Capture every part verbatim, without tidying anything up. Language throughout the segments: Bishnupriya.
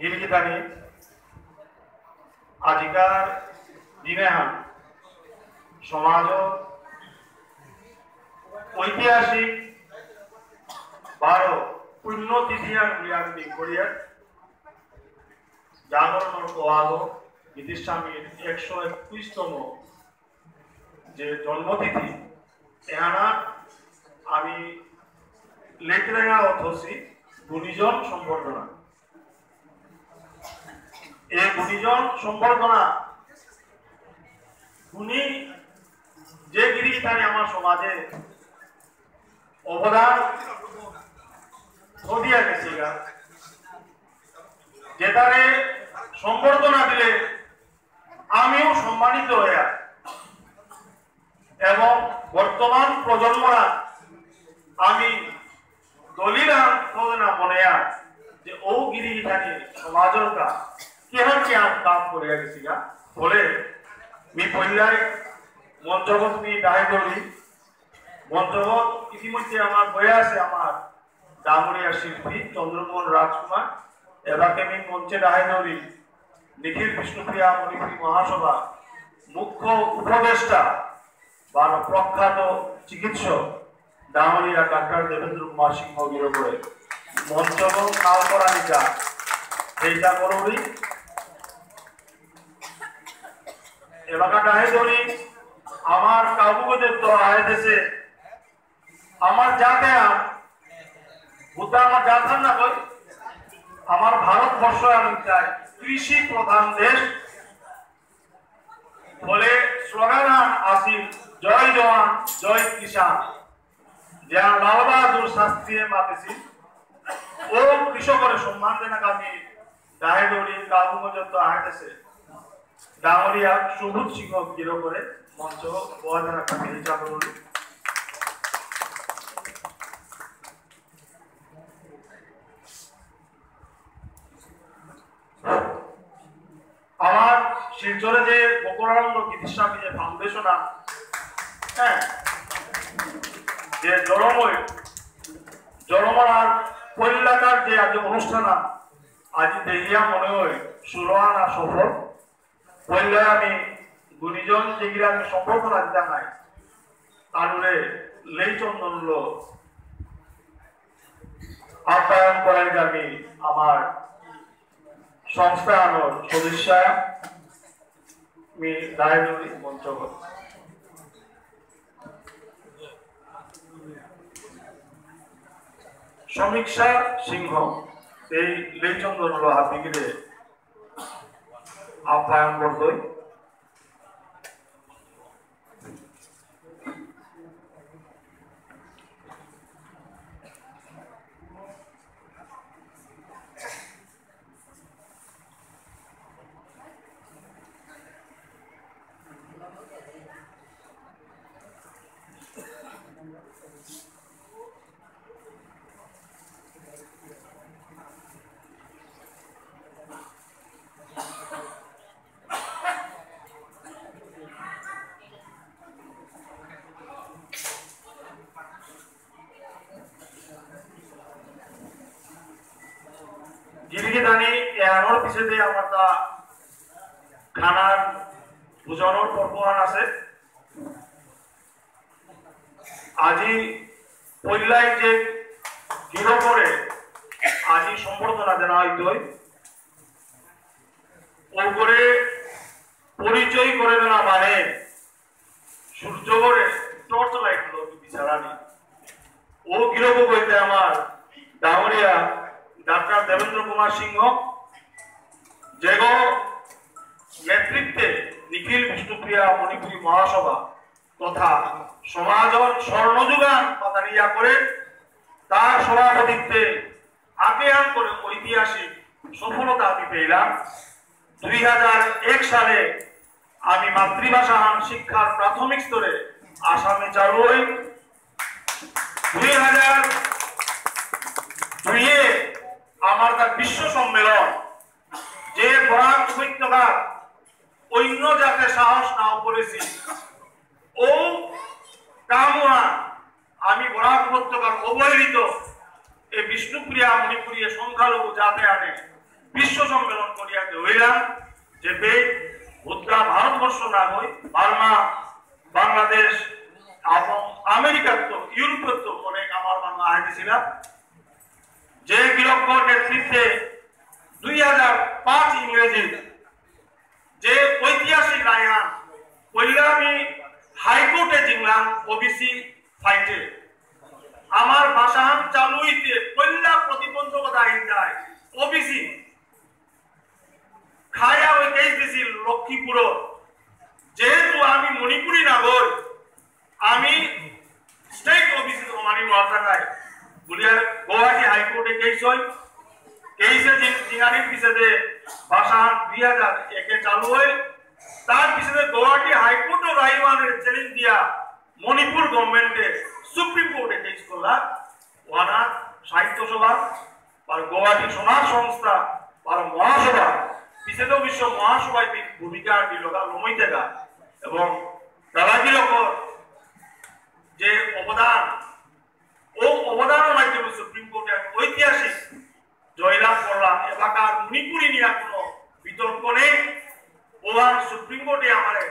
গিরিগিথানি আজিকার দিনে হান সমাজ ঐতিহাসিক বারো পুণ্যতিথি আর উল্লেখ করিয়া জাগরণর কোয়ালো গীতিস্বামীর একশো একুশতম যে জন্মতিথি, এহানা আমি লেতরেগা অথসি গুণীজন সম্বর্ধনা। এই গুণীজন সম্বর্ধনা গুণী যে গিরিগিথানি আমার সমাজে অবদান দিয়া গেছিগা, যেতারে সম্বর্ধনা দিলে আমিও সম্মানিত হইয়া এবং বর্তমান প্রজন্মরা আমি দলিল আন না মনেয়া যে ও গিরিগিথানি সমাজর কা কিহান কিহান কাম করিয়া গেছিগা। বলে মি পইলাই মঞ্চগত মি ডাহে দৌড়ি মঞ্চগত ইতিমধ্যে আমার বয়ে আছে আমার ডাঙরিয়া শিল্পী চন্দ্রমোহন রাজকুমার, এবাকে আমি মঞ্চে ডাহে দৌড়ি নিখিল বিষ্ণুপ্রিয়া মণিপুরী মহাসভা মুখ্য উপদেষ্টা বা প্রখ্যাত চিকিৎসক ডাঙরিয়া ডাক্তার দেবেন্দ্র কুমার সিংহ গিরকরে মঞ্চগত কাল করানিকা এইটা করবি। এবাকা ডাহে দৌড়ি আমার কাবুগদের তো আয় দেশে আমার জাতে আম, বুদ্ধ আমার জাত হান না কই, আমার ভারতবর্ষ আমি চাই কৃষি প্রধান দেশ। ফলে স্লোগান আন আসিল, "জয় জওয়ান, জয় কিষান।" যে লাল বাহাদুর শাস্ত্রীয়ে মাতেছিল, ও কৃষকরে সম্মান দেনা আমি ডাহে দৌড়ি কাবু মজত আহেতেছে। ডাঙরিয়া সুবোধ সিংহ গিরকরে মঞ্চ বহাতে রাখা মেরি চাকরি। আমার শিলচরে যে গোকুলানন্দ গীতিস্বামী যে ফাউন্ডেশন আ-, হ্যাঁ, যে জড়ময়, জড়মার পৈলাকার যে আজ অনুষ্ঠান আ-, আজি দেহিয়া মনে হয় ষোলো আনা সফল। পয়লা আমি গুণীজন যেগিরা আমি সম্বর্ধনা দিতে নাই, তানুরে লেই চন্দনলো আপ্যায়ন করার আমি আমার সংস্থানর সদস্যা মি দায়নুরি মঞ্চগত। সমীক্ষা সিংহ এই লেইচন্দনলো হাবিগিরে আপ্যায়ন করতই। গিরিগিথানি এহানর পিছেদে আমার তা খানার ভোজনর পর্ব আন আছে। আজি পইলাই যে গিরকরে আজি সম্বর্ধনা দেনা হইতই, ওগরে পরিচয় করে দেনা মানে সূর্যগরে টর্চ লাইট লো বিচারানি। ও গিরক কইতে আমার ডাঙরিয়া ডাক্তার দেবেন্দ্র কুমার সিংহ, যেগো নেতৃত্বে নিখিল বিষ্ণুপ্রিয়া মণিপুরী মহাসভা তথা সমাজর স্বর্ণযুগান পাতারিয়া করে তার সভাপতিত্বে আকেয়ান করে ঐতিহাসিক সফলতা আমি পেলাম। দুই হাজার এক সালে আমি মাতৃভাষা আন শিক্ষার প্রাথমিক স্তরে আসামে চালু হই। দুই হাজার দুইয়ে আমার তা বিশ্ব সম্মেলন, যে বরাক উপত্যকার অন্য জাতে সাহস নাও করেছি, ও কামুয়া আমি বরাক উপত্যকার অবহেলিত এ বিষ্ণুপ্রিয়া মণিপুরী সংখ্যালঘু জাতে আনে বিশ্ব সম্মেলন করিয়া দেওয়াইলাম যে বে বুদ্ধা ভারতবর্ষ না হই বার্মা, বাংলাদেশ এবং আমেরিকার তো, ইউরোপের তো অনেক আমার বাংলা আয় দিছিলাম। যে গিরকর নেতৃত্বে দুই হাজার পাঁচ ইংরেজির যে ঐতিহাসিক রায়হান কইলা আমি হাইকোর্টে জিংলাম ওবিসি ফাইটে। আমার ভাষাহান চালু হইতে কইলা প্রতিবন্ধকতা আইন দেয় ওবিসি। খায়া ওই কেস দিছিল লক্ষ্মীপুর। যেহেতু আমি মণিপুরি নাগর, আমি স্টেট ওবিসি হমানি নোয়ার থাকায় বুলিয়া গুয়াহাটি হাইকোর্টে কেস হয়। কেসে জিন-, জিনানির পিছেদে ভাষাহান দুই হাজার একে চালু হয়। তার পিছেদে গুয়াহাটি হাইকোর্টও রায়হানরে চ্যালেঞ্জ দিয়া মণিপুর গভর্নমেন্টে সুপ্রিম কোর্টে কেস করলা। ওয়ানা সাহিত্য সভা, আর গুয়াহাটি সমাজ সংস্থা, আর মহাসভা, পিছেদে বিশ্ব মহাসভায় বি-, ভূমিকা দিলগা লমইতেগা এবং দাদাগিরকর যে অবদান, ও অবদানের মাধ্যমে সুপ্রিম কোর্টে এক ঐতিহাসিক জয়লাভ করলাম। এবাকার মণিপুরি নিয়ে কোনো বিতর্ক নেই। ওহান সুপ্রিম কোর্টে আমারে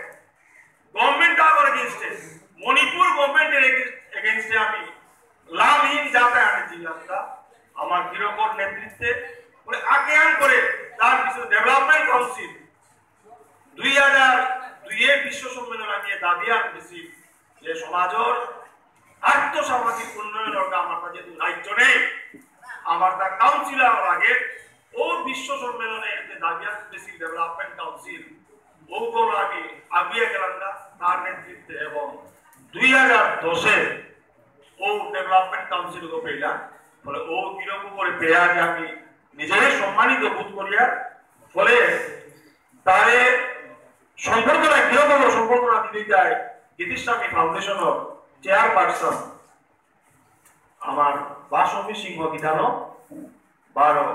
গভর্নমেন্ট আমার এগেইনস্টে, মণিপুর গভর্নমেন্টের এগেইনস্টে আমি লাভহীন যাতায়াত জিল্লাটা আমার গিরকর নেতৃত্বে করে আকেয়ান করে তার কিছু ডেভেলপমেন্ট কাউন্সিল দুই হাজার দুইয়ে বিশ্ব সম্মেলন আমি এ দাবি আনতেছি যে সমাজের আর্থ সামাজিক উন্নয়ন অর্থাৎ আমার কাছে তো রাজ্য নেই, আমার তা কাউন্সিলর লাগে। ও বিশ্ব সম্মেলনে এতে দাবি আনতেছি ডেভেলপমেন্ট কাউন্সিল, ও গোল আমি আগুয়ে গেলাম না তার নেতৃত্বে এবং দুই হাজার দশে ও ডেভেলপমেন্ট কাউন্সিল গো পেলাম। ফলে ও কিরকম করে পেয়ে আজ আমি নিজেরাই সম্মানিত বোধ করিয়া। ফলে তারে সম্বর্ধনা, কিরকম সম্বর্ধনা দিতে যায় গীতিস্বামী ফাউন্ডেশনর চেয়ারপারসন আমার বাসন্তী সিংহ গিথানক, বারো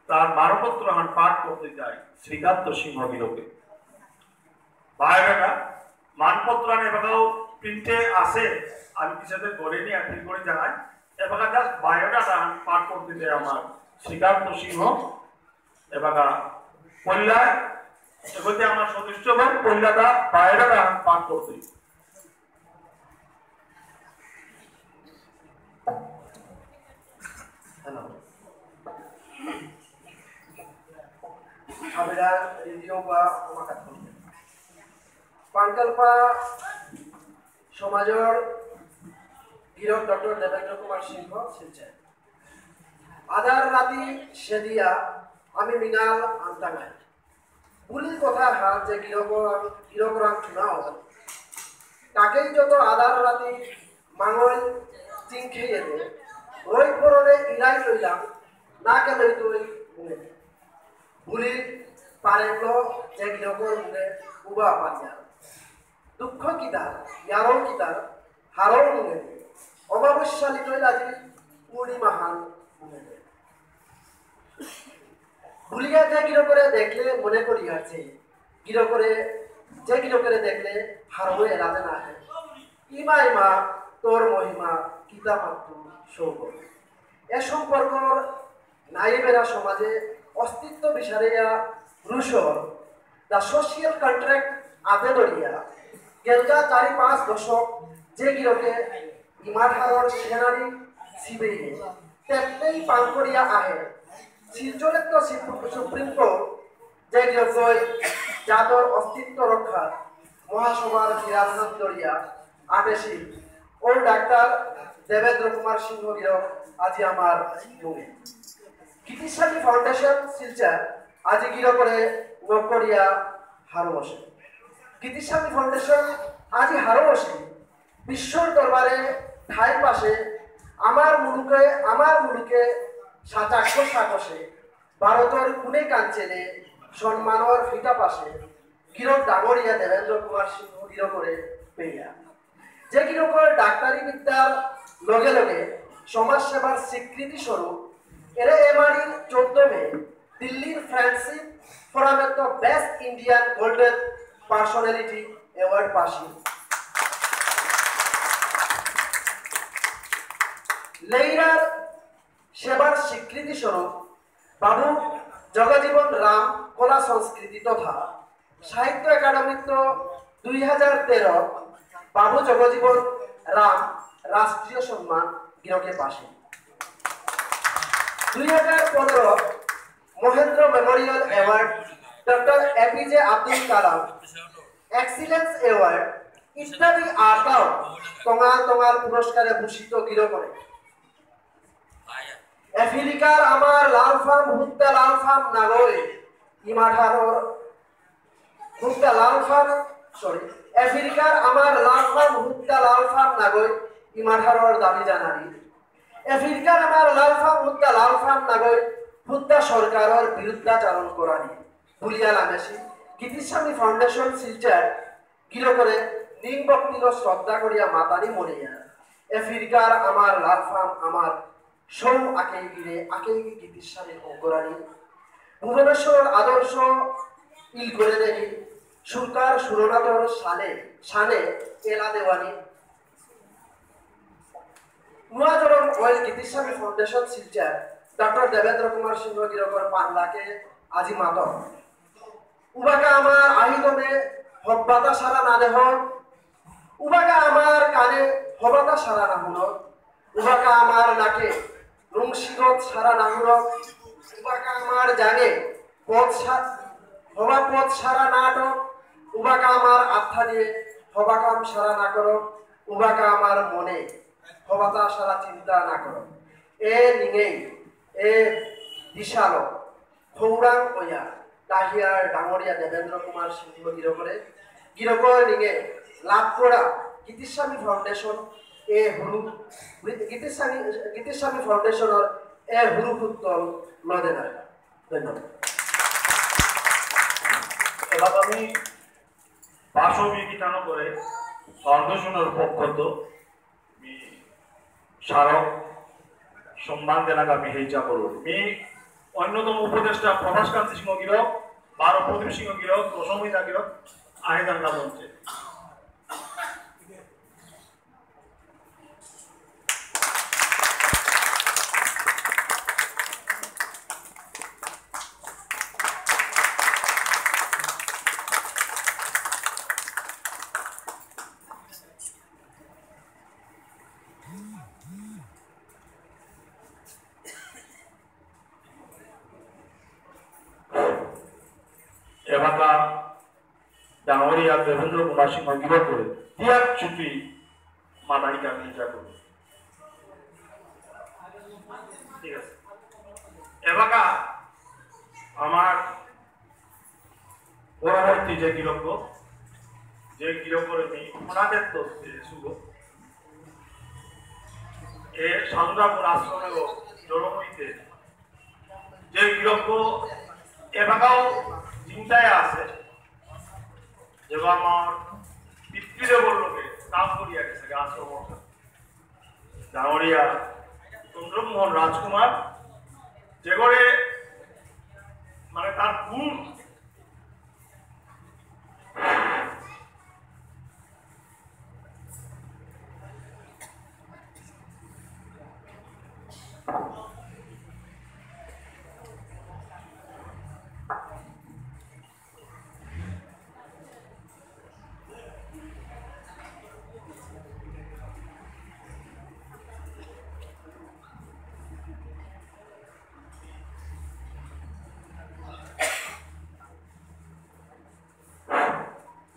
তার মানপত্র হান পাঠ করতে যায় শ্রীকান্ত সিংহ গিরকে। বায়োডাটা মানপত্র আর এবাকাও প্রিন্টে আছে, আমি পিছনে ধরে নিয়ে ঠিক করে জানাই। এবাকা জাস্ট বায়োডাটা হান পাঠ করতে যায় আমার শ্রীকান্ত সিংহ। এবাকা পল্লা, এগোতে আমার সদস্য এবং পল্লাটা বায়োডাটা হান পাঠ করতে। হ্যালো। আমরা রেডিও বা ওমাকাত করতে। পাঙ্কালপা সমাজর গিরক ডক্টর দেবেন্দ্র কুমার সিংহ শিলচর। আধার রাতি সেদিয়া আমি মিনাল আন্তাঙাই। বুলি কথা হাত যে গিরকরাং, গিরকরাং চুনাও। তাকেই যত আধার রাতি মাঙল চিংখে এলো। রই পরনে ইলাই লইলাম, না কেন তুই মুঙে। বুলি পারেংলো যে গিরকর মুঙে উবা পানিয়া। দুঃখ কিতা, ইয়ারো কিতা, হারো মুঙে। অমাবস্যা লিতই আজি পূর্ণিমাহান মুঙে। বুলিয়া যে গিরকরে দেখলে মনে করি আছে, গিরকরে, যে গিরকরে দেখলে হারো এলাতে না হয়। ইমা ইমা তোর মহিমা কিতা মাত্র সৌগ। এ সম্পর্কর নাইবেরা সমাজে অস্তিত্ব বিচারেয়া রুশর, the social contract আতে ধরিয়া, গেলগা চারি পাঁচ দশক যে গিরকে ইমাঠারর সেনারি সিবেইয়ে, তেত্তেই পালকরিয়া আহে। শিলচরেত্ত সুপ্রিম কোর্ট যে গিরকই জাতর অস্তিত্ব রক্ষা মহাসভার বিরাজমান দরিয়া আটেসি ও ডাক্তার দেবেন্দ্র কুমার সিংহ গিরক আজি আমার মুঙে। গীতিস্বামী ফাউন্ডেশন শিলচর আজি গিরকরে নকরিয়া হারৌ অসে। গীতিস্বামী ফাউন্ডেশন আজি হারৌ অসে। বিশ্বর দরবারে ঠাই পাশে আমার মুলুকে, আমার মুলুকে সাতাক্ষ সাকসে ভারতর কুনে কাঞ্চনে সম্মানর ফিতা পাশে গিরক ডাঙরিয়া দেবেন্দ্র কুমার সিংহ গিরকরে পেয়া। যে গিরকর ডাক্তারি বিদ্যার লগে লগে সমাজ সেবার স্বীকৃতি স্বরূপ এরে এমারি চোদ্দ মে দিল্লির ফ্রেন্ডশিপ ফোরামের তো best Indian golden personality award পাসি। লেইরার সেবার স্বীকৃতি স্বরূপ বাবু জগজীবন রাম কলা সংস্কৃতি তথা সাহিত্য একাডেমিত্ত দুই হাজার তেরো বাবু জগজীবন রাম রাষ্ট্রীয় সম্মান গিরকে পাসি। দুই হাজার পনেরো Mahendra Memorial award doctor A P J Abdul Kalam excellence award ইত্যাদি আরতাও তঙাল তঙাল পুরস্কারে ভূষিত গিরকরে। আফ্রিকার আমার লালফাম হুদ্দা লালফাম নাগই ইমাঠারর হুদ্দা লালফাম, সরি, আফ্রিকার আমার লালফাম হুদ্দা লালফাম নাগই ইমাঠারর দাবি জানানি। আফ্রিকার আমার লালফাম হুদ্দা লালফাম নাগই হুদ্দা সরকারর বিরুদ্ধাচারণ করানি বুলিয়া লামেসি গীতিস্বামী ফাউন্ডেশন শিলচর গিরকরে নিম ভক্তিল শ্রদ্ধা করিয়া মাতানি মনেয়া। আফ্রিকার আমার লালফাম আমার সৌ আকেই গিরে আকেই গীতিস্বামী অঙ্কুরানি। ভুবনেশ্বর আদর্শ ইল করে দেনি সুরকার সুরনাথর সানে সানে এলা দেওয়ানি। নুয়া জরম অইল গীতিস্বামী ফাউন্ডেশন শিলচর ডক্টর দেবেন্দ্র কুমার সিংহ গিরকর পান্ডাকে আজি মাতক। উবাকা আমার আহিদমে হব্বাতা সারা না দেহ, উবাকা আমার কানে হবাতা সারা না হুনক, উবাকা আমার নাকে নুংসিগত সারা না হুনক, উবাকা আমার জাঙে পথ সা-, হবা পথ সারা না টক, উবাকা আমার আত্মা দিয়ে হবা কাম সারা না করক, উবাকা আমার মনে হবাতা সারা চিন্তা না করক। এ নিঙেই, এ দিশালো, খৌরাং অয়া, ডাহিয়ার ডাঙরিয়া দেবেন্দ্র কুমার সিংহ গিরকরে, গিরকর নিঙে লাভ করা গীতিস্বামী ফাউন্ডেশন এ হুরু, গীতিস্বামী, গীতিস্বামী ফাউন্ডেশনর এ হুরু পুত্তল লদেনা। ধন্যবাদ। এবার আমি পাঁচশো বিয়ে গীতানো করে ফাউন্ডেশনের পক্ষত মি স্মারক সম্মান দেনাকা মি হেইচা করুন। মি অন্যতম উপদেষ্টা প্রভাস কান্তি সিংহ গিরক, বারো প্রদীপ সিংহ গিরক, দশমী দা গিরক, আহে দাঙ্গা মঞ্চে। এবাকা ডাঙরিয়া দেবেন্দ্র কুমার সিংহ গিরকরে তিয়াগ চুটি মাতানি কামিজা করুন। ঠিক আছে। এবাকা আমার পরবর্তী যে গিরক, যে গিরকরে আমি ওনাদের তো শুভ, এ সাধুরাপুর আশ্রমে জন্ম হইতে যে গিরক এবাকাও চিন্তায় আছে, যে আমার পিতৃদেবর লোকে কাম করিয়া গেছে আশ্রম ডাঙরিয়া চন্দ্রমোহন রাজকুমার, যে করে মানে তার গুণ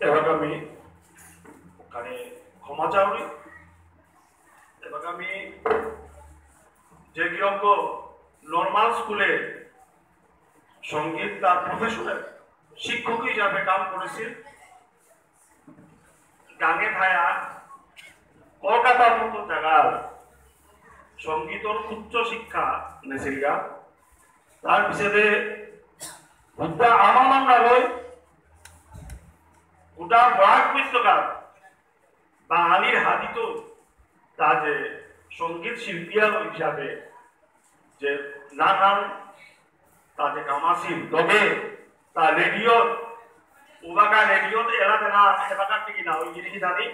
এবার আমি মানে ক্ষমা চাউরি। এবার আমি যে গিরক নর্মাল স্কুলে সঙ্গীত তার প্রফেশনাল শিক্ষক হিসাবে কাম করেছিল, গাঙে থায়া কলকাতার মতো জায়গার সঙ্গীতর উচ্চ শিক্ষা নেছিলগা। তার পিছনে বুদ্ধা আমার নাম না লয়, গোটা বরাক উপত্যকার বাঙালির হাদিত তা যে সঙ্গীত শিল্পী হিসাবে যে নানান তা যে কামাসিল, তবে তা রেডিও, উবাকা রেডিওতে এরা দেনা, এবাকার টিকি না, ওই জিনিস জানি,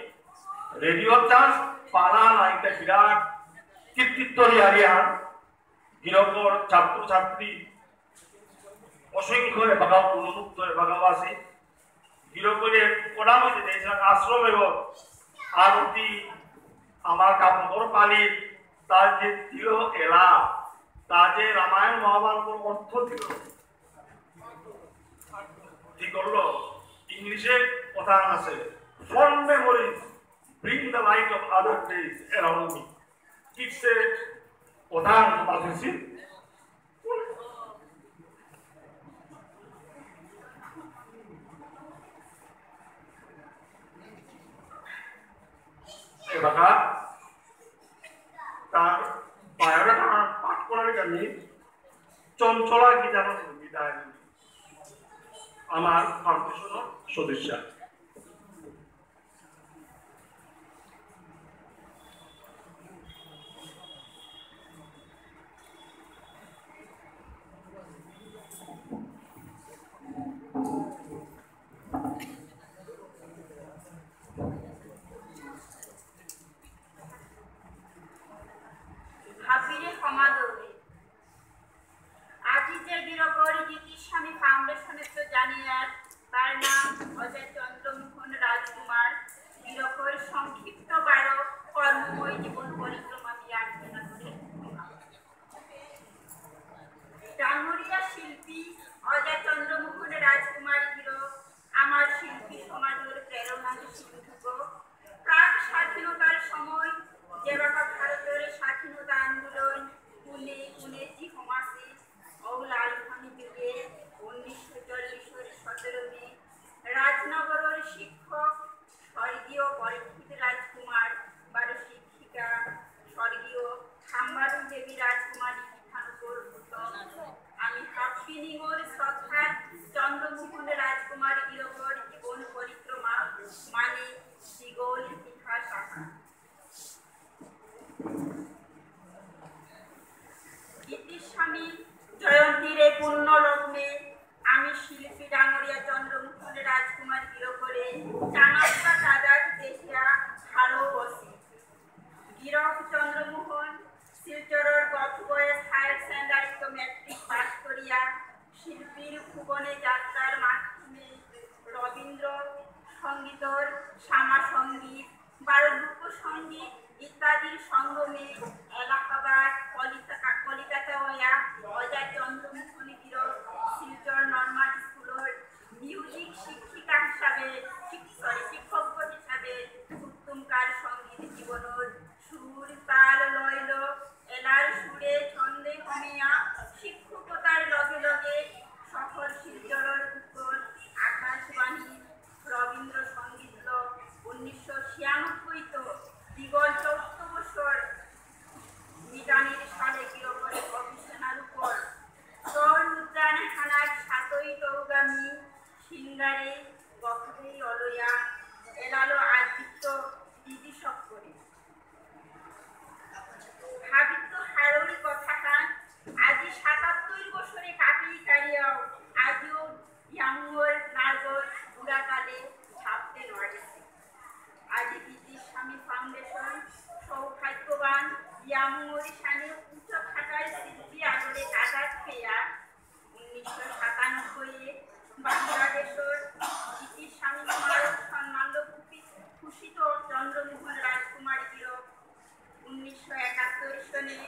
রেডিও চান্স পানা না, একটা বিরাট কৃতিত্ব হারিয়ান, গিরকর ছাত্র ছাত্রী, অসংখ্য এবাকাও গুণমুগ্ধ এবাকাও আছে। গিরকরে কোলামতে দেশে আশ্রমে গো, আরতি আমার কাপড় পালির, তার যে দিল এলা, তার যে রামায়ণ মহাভারতর অর্থ দিল, ঠিক করলো, ইংলিশে কথা আছে, "Fond memories bring the light of other days around me." It's a কথা আছে। এবাকা তার বায়োডাটা পাঠ করার আমি চঞ্চলা গীতানন্দ গীতা আমার ফাউন্ডেশনের সদস্য। হাবিরে ক্ষমা দেবে। আজি যে গিরকর গীতিস্বামী ফাউন্ডেশনের তো জানিয়ার, তার নাম অজয় চন্দ্রমোহন রাজকুমার। গিরকর সংক্ষিপ্ত বারো কর্মময় জীবন পরিক্রমা আমি আলোচনা করে। ডাঙরিয়া শিল্পী অজয় চন্দ্রমোহন রাজকুমার গিরক আমার শিল্পী সমাজের প্রেরণা সিন্ধুক। প্রাক স্বাধীনতার সময় যেবাকা ভারতের স্বাধীনতা আন্দোলন কুনে কুনে জি হমাসে ও লালখানি যুগে উনিশশো চল্লিশের সতেরো মে রাজনগরের শিক্ষক স্বর্গীয় পরীক্ষিত রাজকুমার বারো শিক্ষিকা স্বর্গীয় খাম্বারু দেবী রাজকুমারী বিধান করভূত আমি হাব্বি নিঙর শ্রদ্ধা চন্দ্রমোহন রাজকুমার গিরকর জীবন পরিক্রমা মানে সিগল ইতিহাস আহান। গীতিস্বামী জয়ন্তীর এই পুণ্য লগ্নে আমি শিল্পী ডাঙরিয়া চন্দ্রমোহন রাজকুমার গিরকরে চাঙাপ্পা কাদাত দেখিয়া ভালো বসি। গিরক চন্দ্রমোহন শিলচরর গভর্নমেন্ট বয়েজ হায়ার সেকেন্ডারিত মেট্রিক পাস করিয়া শিল্পীর ভুবনে যাত্রার মাধ্যমে রবীন্দ্র সঙ্গীতর শ্যামা সঙ্গীত, বারো লোকসঙ্গীত ইত্যাদির সঙ্গমে এলাহাবাদ, কলিকাতা, কলিকাতা হইয়া অজয় চন্দ্রমোহন গিরক শিলচর নর্মাল স্কুলর মিউজিক শিক্ষিকা হিসাবে, শিক-, সরি, শিক্ষক হিসাবে উত্তমকার সঙ্গীত জীবনর সুর, তাল, লয়ল, এলার সুরে ছন্দে হমিয়া শিক্ষকতার লগে লগে শহর শিলচরর উত্তর আকাশবাণী রবীন্দ্রসঙ্গীত উনিশশো ছিয়ানব্বইত দীঘল চৌদ্দ বছর মিটানির সালে গিরকরে গবেষণার উপর তর উদ্যান হানার সাতই তৌগামী সিঙ্গারে গখরেই অলয়া এলালো আদিত্য দিদি সব করে। হাবিত্ত হারৌরি কথাহান আজি সাতাত্তর বছরে কাটি কারিয়াও আজিও ইয়ামুর নাগর পুরাকালে ছাপতে নড়েছে। আজি গীতিস্বামী ফাউন্ডেশন সৌভাগ্যবান ইয়ামুর সানে উচ্চ থাকার শিল্পী আগরে কাজাত পেয়া উনিশশো সাতানব্বই এ বাংলাদেশর গীতিস্বামী স্মারক সম্মানল ভূষিত চন্দ্রমোহন রাজকুমার গিরক উনিশশো একাত্তর সনে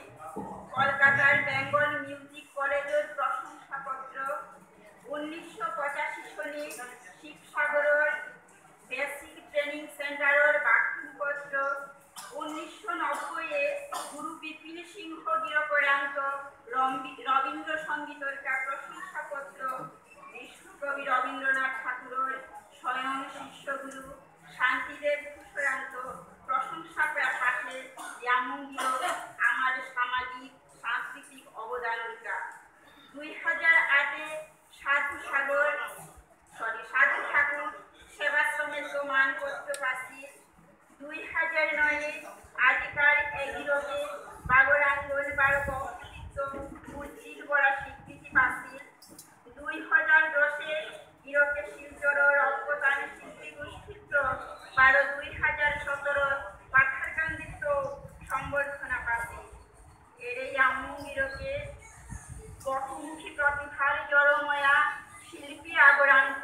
কলকাতার বেঙ্গল মিউজিক কলেজর প্রশংসাপত্র, উনিশশো পঁচাশি সনে শিবসাগরর বেসিক ট্রেনিং সেন্টারর বাখ্যানপত্র, উনিশশো নব্বই এ গুরু বিপিন সিংহ গিরকরাংক রম্বি-, রবীন্দ্রসঙ্গীতর কা প্রশংসাপত্র, বিশ্বকবি রবীন্দ্রনাথ ঠাকুরর স্বয়ং শিষ্যগুরু শান্তিদেব ঘোষরাংক প্রশংসা পা-, পাঠে ইয়ামুঙ্গিরক আমার সামাজিক সাংস্কৃতিক অবদানর কা। দুই হাজার আটে সাধু সাগর, সরি, সাধু ঠাকুর সেবাশ্রমেত্ত মানপত্র পাসি। দুই হাজার নয়ে আজিকার এগিরকে বাগরাঙ্গন বারো কৃতিত্ব উজ্জ্বল বড়া স্বীকৃতি পাসি। দুই হাজার দশে গিরকে শিলচরর অবদান শিল্পী গোষ্ঠীত্ত বারো দুই হাজার সতেরো পাথারকান্দিত্ত সম্বর্ধনা পাসি। এরে ইয়ামু গিরকে বহুমুখী প্রতিভার জড়ময়া শিল্পী আগরান্ত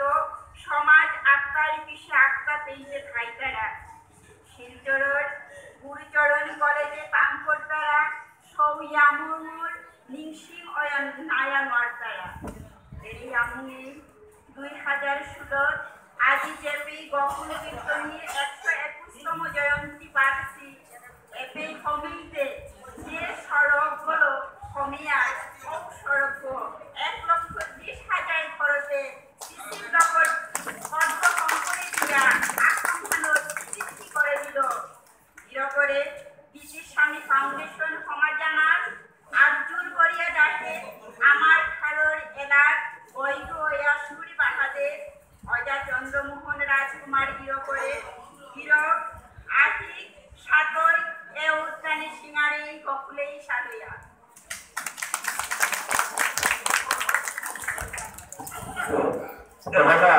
সমাজ আক্তারি পিছে আক্তা পেইতে থাইতারা। শিলচরর গুরুচরণ কলেজে কাম করতারা সৌ ইয়ামুর নিংসিং অয়া নায়া নোয়ারতারা। এরে ইয়ামুয়ে দুই হাজার ষোলো আজি যেপি গোকুল কীর্তনীর একশো একুশতম জয়ন্তী বার্ষিক এপি কমিতে যে সড়কগুলো কমিয়া ও সড়ক এক লক্ষ ত্রিশ হাজার খরচে সিসি ব্লকর পদ্ম কঙ্করে দিয়া আক্রমণের সৃষ্টি করে দিল। গিরকরে গীতিস্বামী ফাউন্ডেশন সমাজানার আরজুর করিয়া ডাকে আমার খালর এলার বৈধ অয়া সুরি বাহাদে অজা চন্দ্রমোহন রাজকুমার গিরকরে গিরক আহি সাতই এ উদ্যানে সিঙ্গারে গোকুলেই সালয়া। এবাকা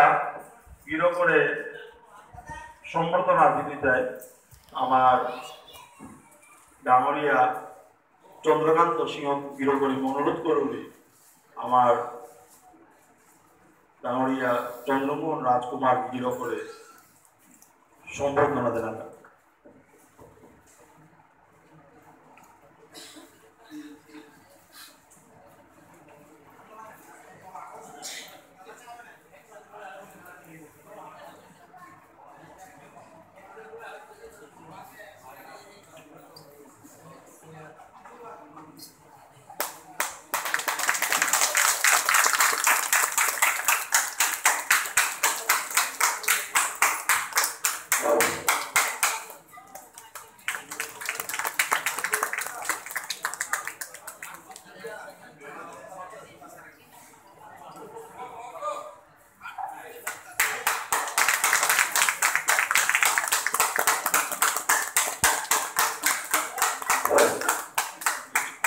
গিরকরে সম্বর্ধনা দিতে চাই আমার ডাঙরিয়া চন্দ্রকান্ত সিংহ গিরকরে অনুরোধ করুরি আমার ডাঙরিয়া চন্দ্রমোহন রাজকুমার গিরকরে সম্বর্ধনা দেনা।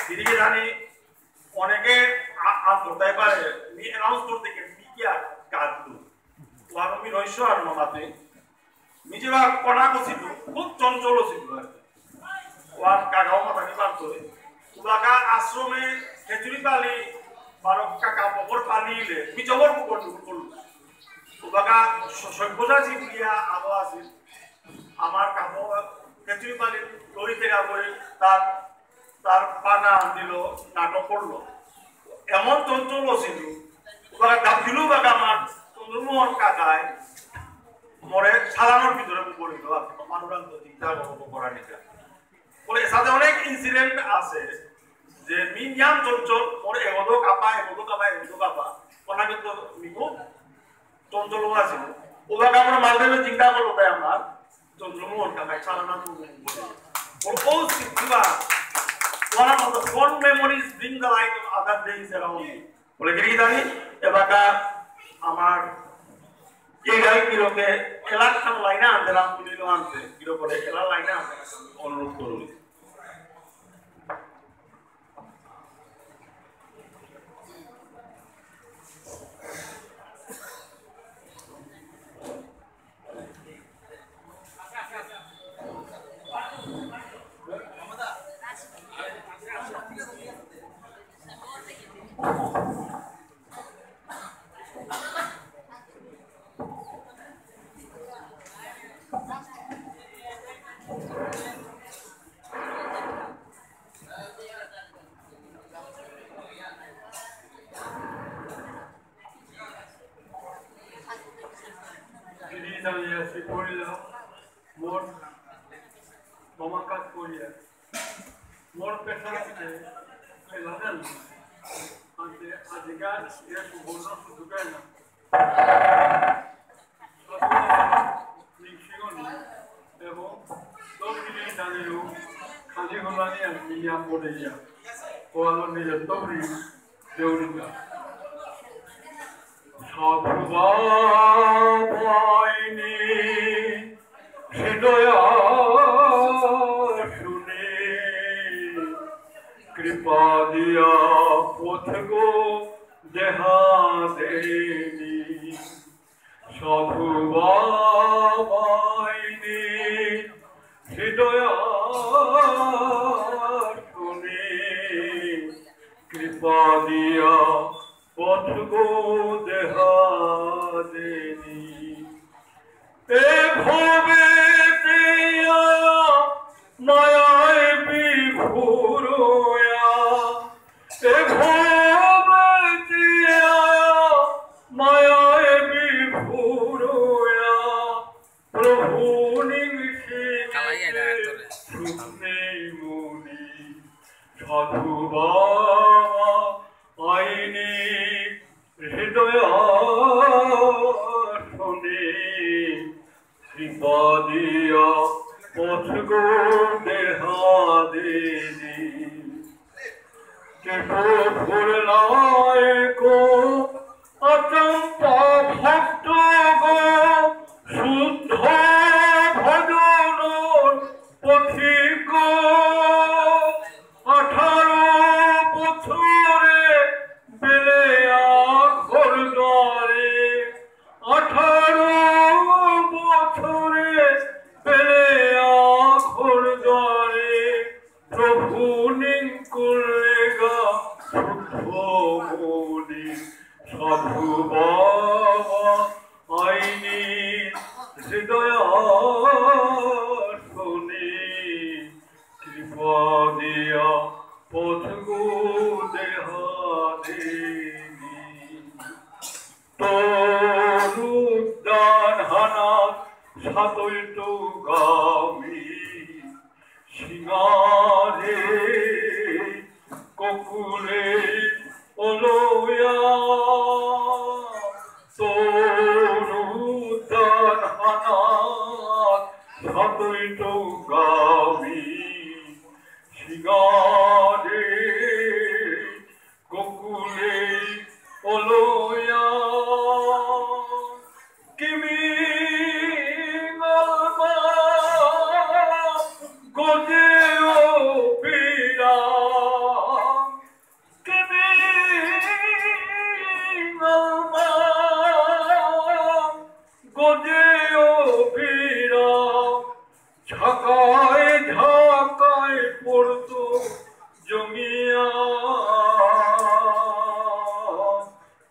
দিদিকে জানি অনেকে আ-, আ-, ধরতে পারে, মি অ্যানাউন্স করতে গিয়ে মি কি আর কাঁদলো? ও আর মি রহস্য আর মামাতে, মি যেবা কনা করছিল, খুব চঞ্চল ছিল আর কি। ও আর কাকাও মাথা নি পারতো। উবাকা আশ্রমে খেচুড়ি পালি, বারো কাকা বকর পালি ইলে, মি জবর বকর করলো। উবাকা স-, সভ্যতা জিনিয়া আলো আছে। আমার কাপড় খেচুড়ি পালি লড়ি থেকে বই তার, তার পানা দিল, নাটক করলো। এমন চঞ্চল ছিল, ওরা ডাকিল বাকা আমার চন্দ্রমোহন কাকায় মরে সাজানোর ভিতরে পড়িল আর কি, মানুরান্ত চিন্তা করবো করা নিকা। বলে, এর সাথে অনেক ইনসিডেন্ট আছে যে মিনিয়াম চঞ্চল, মরে এগোদো কাপা, এগোদো কাপা, এগোদো কাপা, ওনাকে তো নিব। চঞ্চল ও আছে। ওরা কাপড় মালদেবে চিন্তা করলো তাই আমার। চন্দ্রমোহন কাকাই চালানা তো ওর ও স্মৃতিবা। One of the fond memories bring the light of other days around me. বলে, গিরি জানি, এবাকা আমার কে গাই কিরকে এলাক খান লাইনে আনতে রাম পুলিশ আনতে, কিরো বলে, এলাক লাইনে আনতে অনুরোধ করুন। গিরি জানিয়া শ্রী পরিলা মোর মামাকাত করিয়া মোর পেশা থেকে এলাকান আনতে আজিকার এ সুবর্ণ সুযোগে না। নিংশিগনি এবং দক্ষিণে জানিও খালি হলানি আর মিলিয়া পড়ে গিয়া। ও আলো নিজের তবরি দেউরিকা। সাধু বাবাইনি হৃদয়া শুনি কৃপা দিয়া পথগো দেহা দেনি। সাধু বাবাইনি হৃদয়া শুনি কৃপা দিয়া গো দেহা দেনি। এ ভবেতে আয়া মায়ায় বিভোরয়া। এ ভবেতে আয়া মায়ায় বিভোরয়া। প্রভু নিংশিতে সুখ নেই মনি। সাধু বাবা আইনি হৃদয়াসনে। কৃপা দিয়া পথ গো দেহা দেনি। যে প্রভুর নায়ক আচম্পা ভক্ত গো শুদ্ধ ভজনর পথিক। আঠারো বছরে বেলে আখর দ্বারে, আঠারো বছরে বেলে আখর দ্বারে, প্রভু নিংকুলেগা শুদ্ধ মনি। সাধু বাবা আইনি হৃদয়াসনে। কৃপা দিয়া পথ গো দেহা দেনি। তরুদ্যান হানাত সাতৈত গামী। সিঙারে ককুলে অলয়া। তরুদ্যান হানাত সাতৈত গামী। সিঙারে ককুলে অলয়া। কিমিঙালমা গজে ও বীরা। কিমিঙালমা গজে ও বীরা। ঝাঁকায় ঝাঁকায় পড়তো জমিয়া।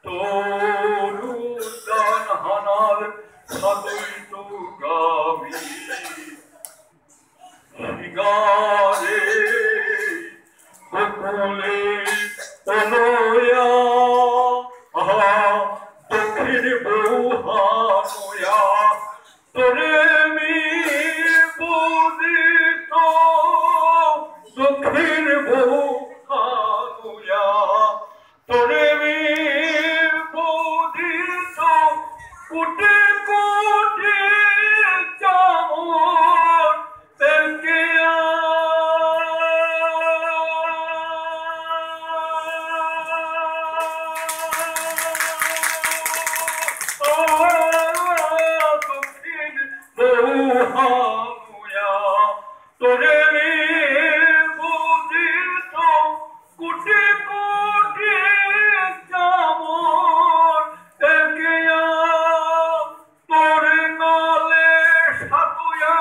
তরুদ্যান হানাত সাতৈত গামী। সিঙারে ককুলে অলয়া। আহা, দক্ষিণ বৌহানুয়া। তরে মি বুদিত দক্ষিণ বৌহানুয়া। তরে মি বুদিত কোটি কোটি চামর তেলকিয়া। দক্ষিণ বৌহানুয়া। তরে মি বুদিত কোটি কোটি চামর তেলকিয়া। তরে নালে সাতুয়া,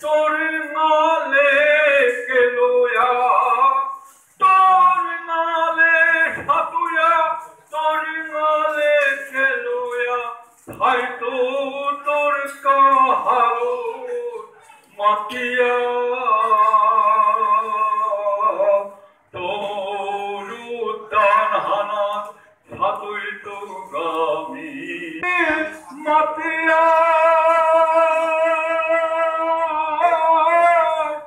তরে নালে কেলুয়া। তরে নালে সাতুয়া, তরে নালে কেলুয়া। হাইতো তর কাহারো মাতিয়া। তরুদ্যান হানাত সাতৈত গামী। মাতিয়া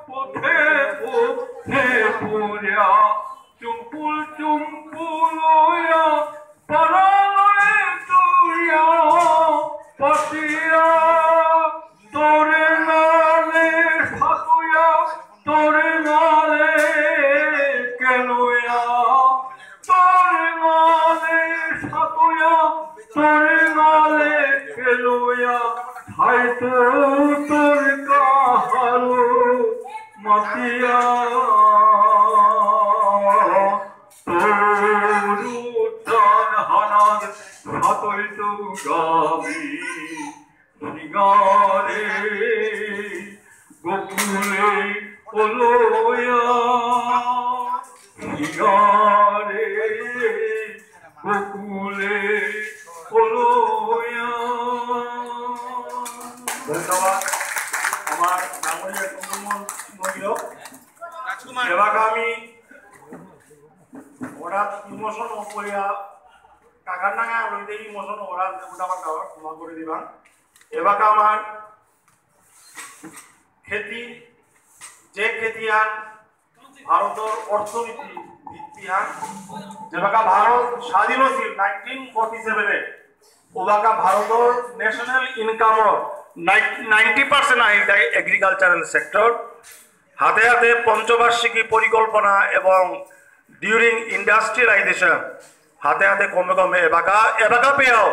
পথে পথে পড়িয়া। চুম্পুল চুম্পুল হইয়া পারালয় তুলিয়া পাতিয়া। তরে নালে সাতুয়া, তরে নালে কেলুয়া। তরে নালে সাতুয়া, তরে নালে কেলুয়া। হাইতো তর কাহারো মাতিয়া। তরুদ্যান হানাত সাতৈত গামী। সিঙারে ককুলে অলয়া। সিঙারে কুকুরে কলয়া। ধন্যবাদ আমার ডাঙরিয়া কুমল মন্দির। এবার আমি ওরা ইমোশন করিয়া কাকার নাঙে রইতে ইমোশন ওরা উল্টা পাল্টা ক্ষমা করে দিবা। এবার আমার খেতি, যে খেতি আর ভারতর অর্থনীতি ভিত্তি আর যেবাকা ভারত স্বাধীন হয়েছিল নাইনটিন ফর্টি সেভেনে, ওবাকা ভারতর ন্যাশনাল ইনকামর নাইনটি পার্সেন্ট আহিল তাই এগ্রিকালচারাল সেক্টর। হাতে হাতে পঞ্চবার্ষিকী পরিকল্পনা এবং ডিউরিং ইন্ডাস্ট্রিয়ালাইজেশন হাতে হাতে কমে কমে এবাকা এবাকা পেয়াও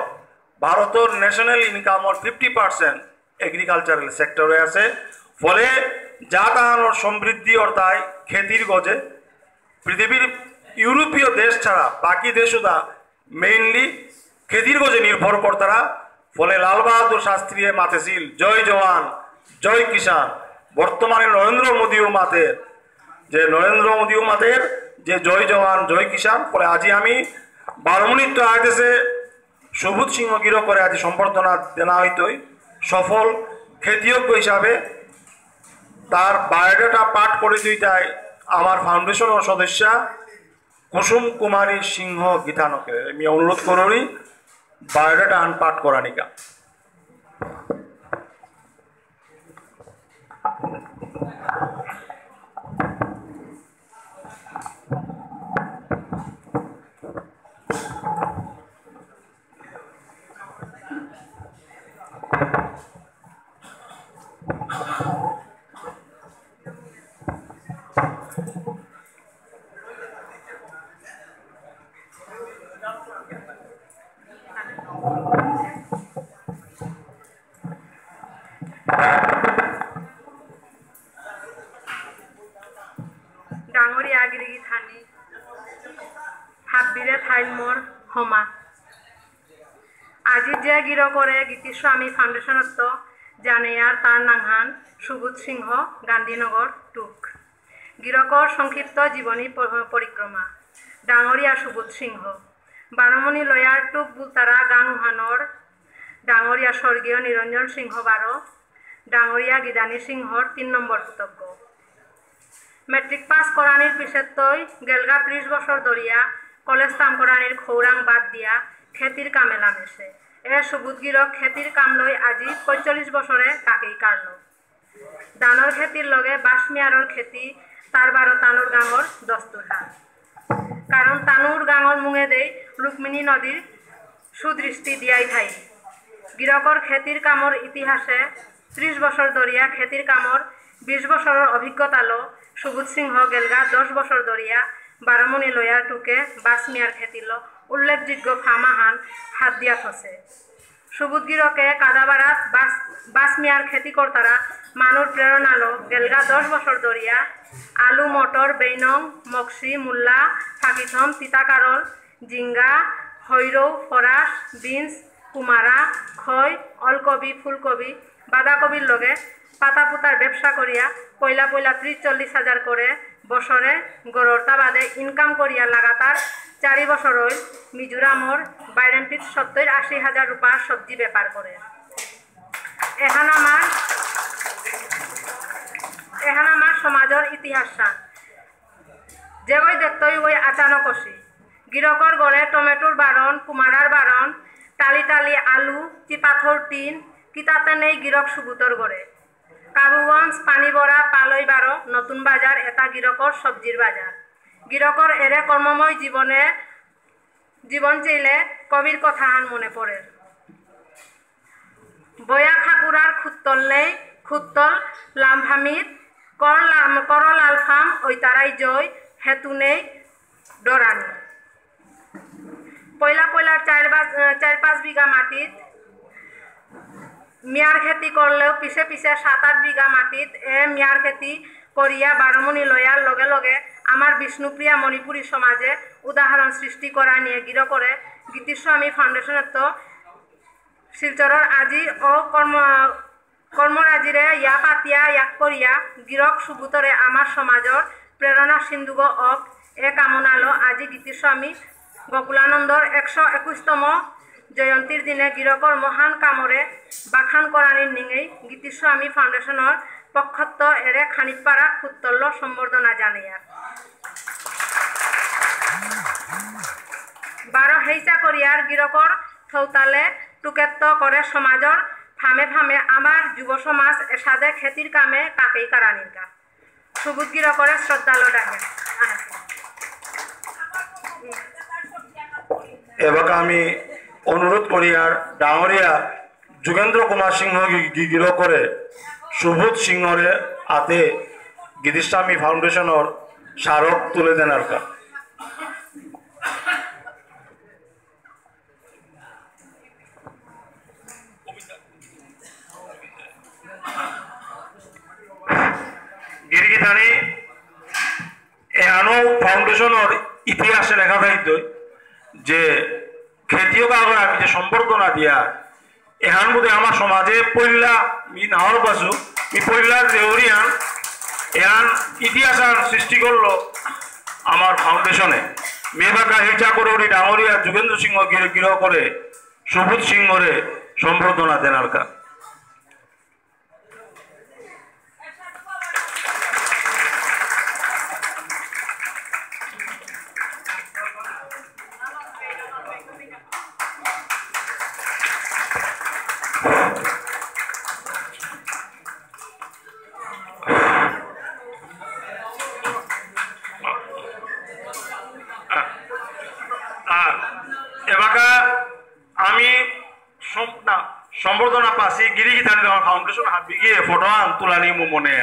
ভারতর ন্যাশনাল ইনকামর ফিফটি পার্সেন্ট এগ্রিকালচারাল সেক্টরে আছে। ফলে যা তাহানোর সমৃদ্ধি অর্থাৎ খেতির গজে পৃথিবীর ইউরোপীয় দেশ ছাড়া বাকি দেশও তা মেইনলি খেতির গজে নির্ভর করতারা। ফলে লাল বাহাদুর শাস্ত্রীয়ে মাতেছিল জয় জওয়ান, জয় কিষাণ। বর্তমানে নরেন্দ্র মোদীও মাতের যে নরেন্দ্র মোদীও মাতের যে জয় জওয়ান, জয় কিষাণ। ফলে আজি আমি বারো মিনিট তো আইতেছে সুবোধ সিংহ গিরকরে আজি সম্বর্ধনা দেনা হইতই। সফল খেতিয়ক হিসাবে তার বায়োডাটা পাঠ করে দিতাই আমার ফাউন্ডেশনর সদস্যা কুসুম কুমারী সিংহ গীতানকে আমি অনুরোধ করুরি বায়োডাটা আন পাঠ করানিকা। ডাঙরিয়া গিরিগিথানি, হাব্বিরে থাইল মোর হমা। আজি যে গিরকরে গীতিস্বামী ফাউন্ডেশনত্ত জানেয়ার তার নাঙহান সুবোধ সিংহ, গান্ধীনগর টুক। গিরকর সংক্ষিপ্ত জীবনী প-, পরিক্রমা। ডাঙরিয়া সুবোধ সিংহ। বারমণি লয়ার টুক বুলতারা গাঙহানর ডাঙরিয়া স্বর্গীয় নিরঞ্জন সিংহ বারো, ডাঙরিয়া গিদানী সিংহর তিন নম্বর পুতকগ। মেট্রিক পাস করানির পিছেত্তই গেলগা ত্রিশ বছর ধরিয়া কলেজ তাম করানির খৌরাং বাদ দিয়া খেতির কামে লামেছে। এ সুবোধ গিরক খেতির কাম লই আজি পঁয়তাল্লিশ বছরে কাকেই কারলো। ধানর খেতির লগে বাঁশ মিয়ারর খেতি তার বারো তানুর গাঙর দস্তুরহান। কারণ তানুর গাঙর মুঙেদেই রুক্মিণী নদীর সুদৃষ্টি দিয়াই থাই। গিরকর খেতির কামর ইতিহাসে ত্রিশ বছর ধরিয়া খেতির কামর বিশ বছরর অভিজ্ঞতালো সুবোধ সিংহ গেলগা দশ বছর ধরিয়া বারমণি লয়ার টুকে বাঁশ মিয়ার খেতিলো উল্লেখযোগ্য ফামাহান হাত দিয়া থসে। সুবোধ গিরকে কাদাবারাত বাস-, বাস মিয়ার খেতি করতারা মানুর প্রেরণালো গেলগা দশ বছর ধরিয়া আলু, মটর, বেইনং, মকসি, মুল্লা, ফাকিথম, তিতাকারল, জিঙ্গা, হৈরৌ, ফরাস, বিনস, কুমারা, খই, অলকবি, ফুলকবি, বাঁধাকবির লগে পাতা পুতার ব্যবসা করিয়া পয়লা পয়লা ত্রিশ চল্লিশ হাজার করে বছরে গড়রতা বাদে ইনকাম করিয়া লাগাতার চারি বছর হইল মিজোরামর বাইরেন্টিত সত্তর আশি হাজার রুপার সবজি বেপার করে। এহান আমার, এহান আমার সমাজর ইতিহাস সান। যেগই দেখতই ওই আচানক অসি। গিরকর গড়ে টমেটোর বারণ, কুমারার বারণ, টালি টালি আলু, চিপাথর টিন, কিতাতে নেই গিরক সুবুতর গড়ে। কাবুগঞ্জ, পানিবড়া, পালই বারো, নতুন বাজার, এটা গিরকর সবজির বাজার। গিরকর এরে কর্মময় জীবনে, জীবন চেইলে কবির কথাহান মনে পড়ে। বয়া খাকুরার খুত্তল নেই, খুত্তল লামফামিত, কর লাম-, কর লালফাম, ঐতারাই জয়, হেতু নেই, ডরানি। পয়লা পয়লা চার বা-, চার পাঁচ বিঘা মাটিত মিয়ার খেতি করলেও পিছে পিছে সাত আট বিঘা মাটিত এ মিয়ার খেতি করিয়া বারমণি লয়ার লগে লগে আমার বিষ্ণুপ্রিয়া মণিপুরী সমাজে উদাহরণ সৃষ্টি করা নিয়ে গিরকরে গীতিস্বামী ফাউন্ডেশনত্ত শিলচরর আজি ও কর্ম কর্মরাজিরে ইয়া পাতিয়া ইয়াক করিয়া গিরক সুবুতরে আমার সমাজর প্রেরণা সিন্ধুগ অক এ কামনালো আজি গীতিস্বামী গোকুলানন্দর একশো একুশতম জয়ন্তীর দিনে গিরকর মহান কামরে বাখান করানির নিঙেই গীতিস্বামী ফাউন্ডেশনর পক্ষত্ত এরে খানিপারা খুত্তল্য সম্বর্ধনা জানাইয়ার। বারো হেইচা করিয়ার গিরকর থৌতালে টুকেত্ত করে সমাজর ফামে ফামে আমার যুব সমাজ এসাদে খেতির কামে কাকেই কারানির কা। সুবুধ গিরকরে শ্রদ্ধালো ডাকে। এবাকা আমি অনুরোধ করিয়ার ডাঙরিয়া যুগেন্দ্র কুমার সিংহ গি-, গি-, গিরকরে সুবোধ সিংহরে আতে গীতিস্বামী ফাউন্ডেশনর স্মারক তুলে দেনার কা। গিরিগিথানি এহানো ফাউন্ডেশনর ইতিহাসে লেখা থাইতো যে খেতিয়ক আগর আমি যে সম্বর্ধনা দিয়া এহান বোধে আমার সমাজে পইলা মি নাহর পাসু, মি পইলা দেউরিয়ান, এহান ইতিহাস আর সৃষ্টি করলো আমার ফাউন্ডেশনে। মেবাকা হেচা করে উনি ডাঙরিয়া যুগেন্দ্র সিংহ গিরো গিরো করে সুবোধ সিংহরে সম্বর্ধনা দেনার কা। আর এবাকা আমি সম-, না, সম্বর্ধনা পাসি গিরি গিথানি আমার ফাউন্ডেশন হাবি গিয়ে ফটো আন তুলানি মু মনে।